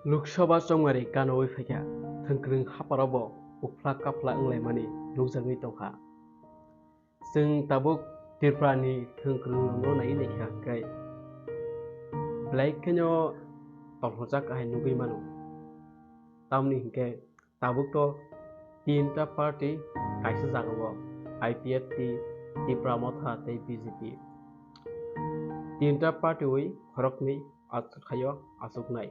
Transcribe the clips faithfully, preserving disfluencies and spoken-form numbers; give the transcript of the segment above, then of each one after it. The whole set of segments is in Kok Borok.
Lok Sabha chongmari ganaui phaikha, thwngkwrwng hapharo bo uphla kaphla wnglaimani nukjagwi tongkha. Chwng tabuk Tripura ni thwngkwrwng rokno naiwi naikha hwnkhe belai kheno tongthokjak hai nugwi mano. Tamni hwnkhe tabuk to tinta party kaisa jagao, I P F T, Tipra Motha tei B J P. Tinta party wi khoroknwi achukhaio achuknai.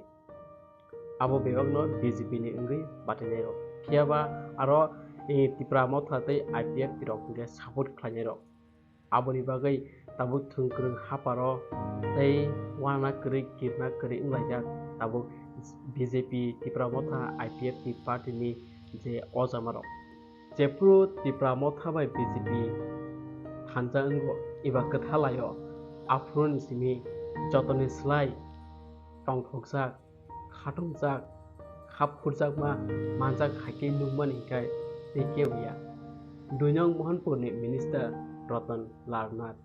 Abo bebakno B J P ni wngwi batainairok. Phiyaba aro, eh, Tipra Motha tei I P F T rok hwnkhe support khlainairok. Aboni bagwi tabuk thwngkwrwng hapharo tei wana kwrwi kirna kwrwi wnglaijak tabuk B J P Tipra Motha I P F T party ni je ojamarok. Jephru Tipra Motha bai B J P thansa wngo eba kwtha laio, aphuruni simi jotoni slai tongthokjak, khatungjak, khap phurjakma manjak hai khe nukmani hwnkhe tei kebo ya. Dui nong Mohanpurni minister Ratan Lal Nath.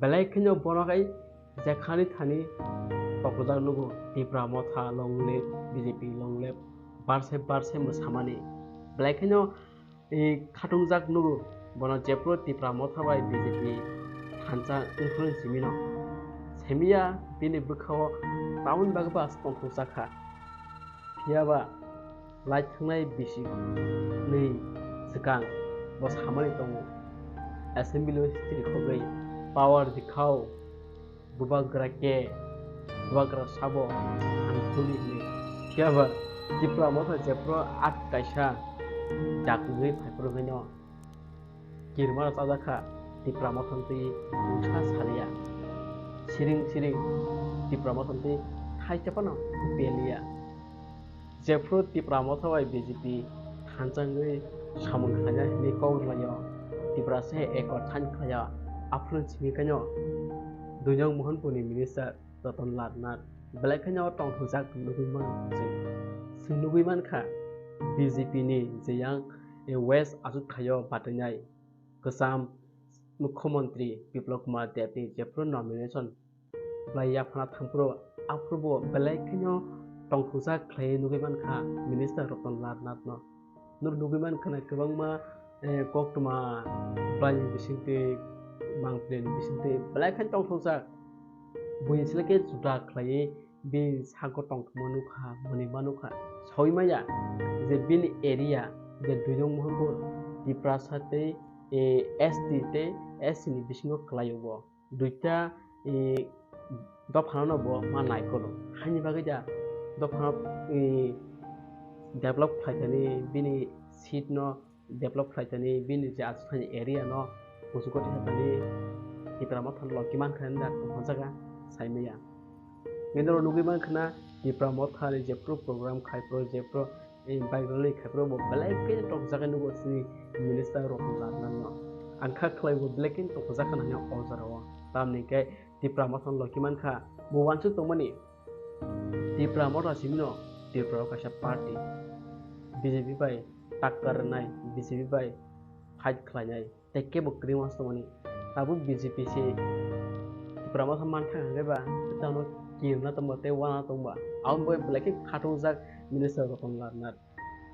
Belai kheno bono hai jekhani thani tongthokjak nugo, Tipra Motha long live, B J P long live, barse barse mwsamani. Belai kheno i khatungjak nugo, bono jephru Tipra Motha bai B J P thansa wngphuru simino. Semiya bini bwkhao tamoni bagwi bo aswk tongthokjak kha. Phiyaba lai thangnai bisi nwi swkang bo samani tongo. Assembly o siri khogwi power dikhao. Bubagra khe, bubagra sabo ang thuli hwnwi. Phiyaba Tipra Motha jephru at kaisa jak wngwi phaiphuru hwino kirma rok chajak kha, Tipra Motha twi mungsa saliya. Siring siring Tipra Motha twi thaisa phano peliya. Jephru Tipra Motha bai B J P thansa wngwi samung khlainai hwnwi kok rwlaio, Tiprasa accord sign khlaio, aphuru simi khaino Dui nong Mohanpurni minister Ratan Lal Nath belai khaino tongthokjak nugwi mano chwng. Chwng nugwi mankha B J P ni je yang, eh, West achuk thaio batwinai kwcham Mukhyamantri Biplab Kumar Deb ni jephru nomination belai yaphana thangphuru, aphuru bo belai kheno tongthokjak khlaiwi nugwi mankha Minister Ratan Lal Nath no. Noro nugwi mankha na kwbangma, eh, koktwma bwlaini bisingtwi, mangpili ni bisingtwi belai kheno tongthokjak. Buini slai khe juda khlaiwi bini sago tongthokma nukha, mwnwima nukha. Saui maya je bini area je Dui nong Mohanpur, Tiprasa tei, eh, S T tei S C ni bisingo kwlaio bo. Duita, eh, dophano no bo ma naikolo. Haini bagwi da dophano, eh, develop khlaithani bini seat no develop khlaithani bini je achukthani area no kuchuk gothe khlaithani Tipra Motha logi mankha da tongthokjaga saimaya. Bini oro nugwi mankha na Tipra Motha ni jephru program khai phuru jephru, eh, background ni khai phuru bo belai khe tongthokjaga nugo chini minister rok no lagnano. Ang kha khlai bo belai khe tongthokjaga nangya o jora o. Tamni khe Tipra Motha no logi mankha bo wansuk tongmani. Tipra Motha simino Tripura o kaisa party B J P bai takkar rwnai, B J P bai fight khlainai. Tei kebo kwrwi wansukmani. Tabuk B J P se Tipra Motha manthang hwnkhe ba, tamo kirna tongba tei wana tongba. Aboni bagwi belai khe khatungjak minister Ratan Lal Nath.